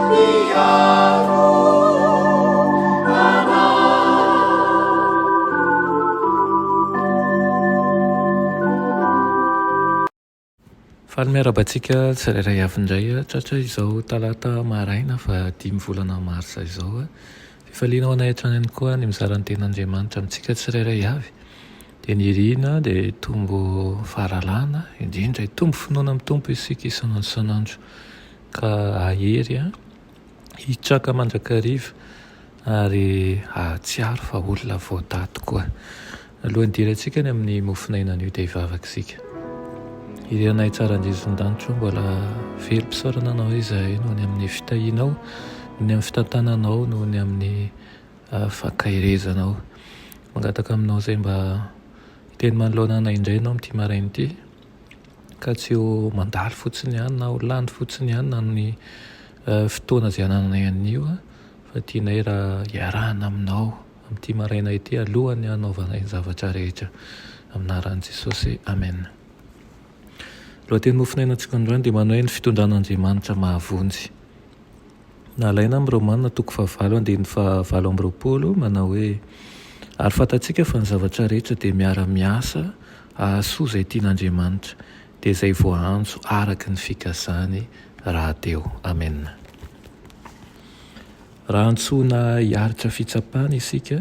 Mpiaro anay. Faly miarahaba antsika tsirairay avy indray tratra izao talata maraina faha dimy volana marsa izao. Fifaliana ho anay hatrany ihany koa ny mizara ny tenin'Andriamanitra amintsika tsirairay avy. Dia ny irina dia hitombo fahalalana, indrindra hitombo finoana amin'ny Tompo isika isan'andro isan'andro ka hahery, hitraka mandrakariva ary hahatsiaro fa olona voatahy tokoa. Alohan'ny hidirantsika any amin'ny mofon'aina anio dia hivavaka isika. Irinay tsara indrindra an-danitra o, mbola velom-pisaorana Anao izahay noho ny amin'ny fitahianao, noho ny amin'ny fitantananao, noho ny amin'ny fankaherezanao. Mangataka aminao izay mba hiteny manoloana anay indray ianao amin'ity maraina ity ka tsy ho mandalo fotsiny ihany na ho lany fotsiny ihany na ny fotoana izay anananay anio fa tianay raha hiarahana aminao amin'ity maraina ity alohan'ny hanaovanay ny zavatra rehetra. Amin'ny anaran'i Jesosy, Amen. Lohateny mofonainantsika androany dia manao hoe ny fitondran'Andriamanitra mahavonjy. Nalaina amin'ny Romana toko fahavalo andininy faha 28 manao hoe, Ary fantatsika fa ny zavatra rehetra dia miara-miasa hahasoa izay tian'Andriamanitra, dia izay voaantso araka ny fikasany rahateo. Amena. Raha antsoina hiaritra fitsapana isika,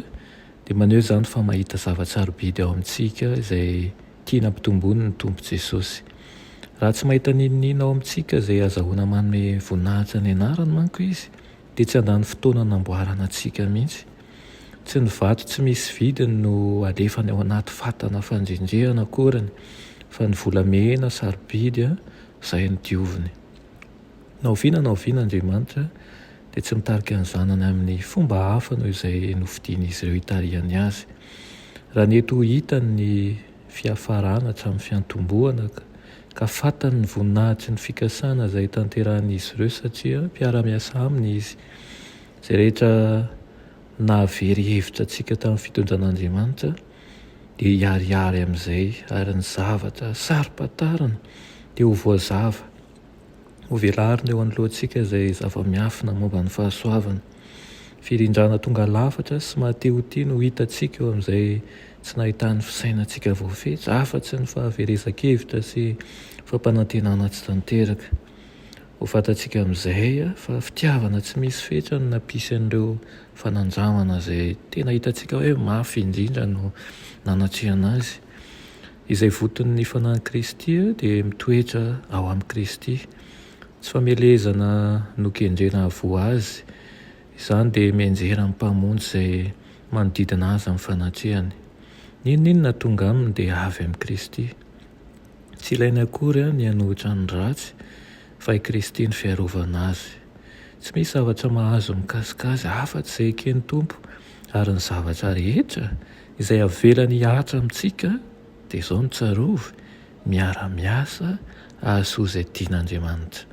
dia maneho izany fa mahita zava-tsarobidy ao amintsika izay tiana ampitomboiny ny Tompo Jesosy. Raha tsy mahita n'inon'inona ao amintsika izay azahoana manome voninahitra ny anarany manko Izy, dia tsy handany fotoana hanamboarana antsika mihitsy. Tsy ny vato tsy misy vidiny no alefany ao anaty fatana fandrendrehana akoriny, fa ny volamena sarobidy izay nodioviny. Na oviana na oviana Andriamanitra dia tsy mitarika ny zanany amin'ny fomba hafa noho izay nofidian'izy ireo hitarihany azy. Raha nety ho hitany ny fiafarana hatramin'ny fiantombohana ka fantany ny voninahitry ny fikasana izay tanterahin'izy ireo satria mpiara-miasa aminy izy. Izay rehetra nahavery hevitra antsika tamin'ny fitondran'Andriamanitra dia hiharihary amin'izay ary ny zavatra saro-pantarina dia ho voazava. Hovelarina eo anoloantsika izay zava-miafina momba ny fahasoavana. Firindrana tonga lafatra sy maha-te-ho tia no hitantsika eo amin'izay tsy nahitan'ny fisainantsika voafetra afa-tsy ny fahaverezan-kevitra sy fampanantenana tsy tanteraka. Ho fantatsika amin'izay fa fitiavana tsy misy fetra no nampisy an'ireo fanandramana izay tena hitantsika hoe mafy indrindra no nanatrehana azy. Izay voton'ny Fanahin'i Kristy dia mitoetra ao amin'i Kristy. Tsy famelezana nokendrena hahavoa azy, izany dia mianjera amin'ny Mpamonjy izay manodidina azy amin'ny fanatrehany. N'inon'inona tonga aminy dia avy amin'i Kristy. Tsy ilainy akory ny hanohitra ny ratsy, fa i Kristy no fiarovana azy. Tsy misy zavatra mahazo mikasika azy afa-tsy izay eken'ny Tompo, ary ny zavatra rehetra Izay avelany hihatra amintsika dia izao no tsarovy, miara-miasa hahasoa izay tian'Andriamanitra.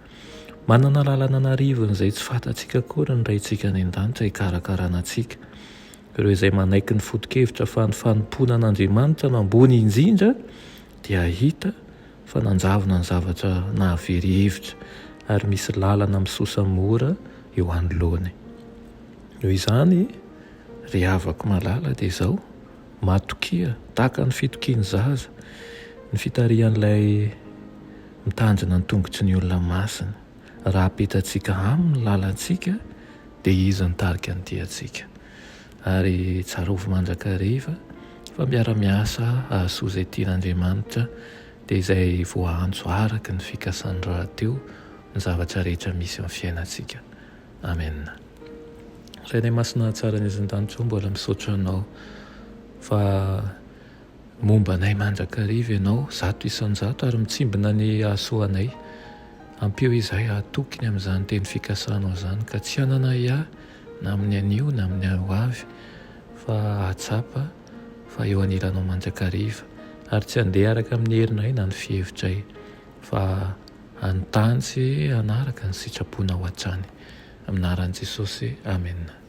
Manana lalana an'arivony izay tsy fantatsika akory ny Raintsika any an-danitra hikarakarana antsika. Ireo izay manaiky ny foto-kevitra fa ny fanompoana an'Andriamanitra no ambony indrindra dia hahita fa nanjavona ny zavatra nahavery hevitra ary misy lalana misosa mora eo anoloany. Noho izany, Ry havako malala dia izao, matokia tahaka ny fitokian'ny zaza ny fitarihan'ilay mitandrina ny tongotry ny olona masina. Raha apetratsika aminy ny lalantsika dia izy nitarika ny diantsika. Ary tsarovy mandrakariva fa miara-miasa hahasoa izay tian'Andriamanitra dia izay voaantso araka ny fikasany rahateo ny zavatra rehetra misy eo amin'ny fiainantsika. Amen. Rainay Masina tsara any an-danitra ô, mbola misaotra Anao fa momba anay mandrakariva Ianao, 100% ary mitsimbina ny hahasoa anay. Ampio izahay hahatoky ny amin'izany teny fikasanao izany ka tsy hanana ahiahy na amin'ny anio na amin'ny ho avy fa hahatsapa fa eo anilanao mandrakariva ary tsy handeha araka amin'ny herinay na ny fihevitray fa hanontany sy hanaraka ny sitraponao hatrany. Amin'ny anaran'i Jesosy, Amena.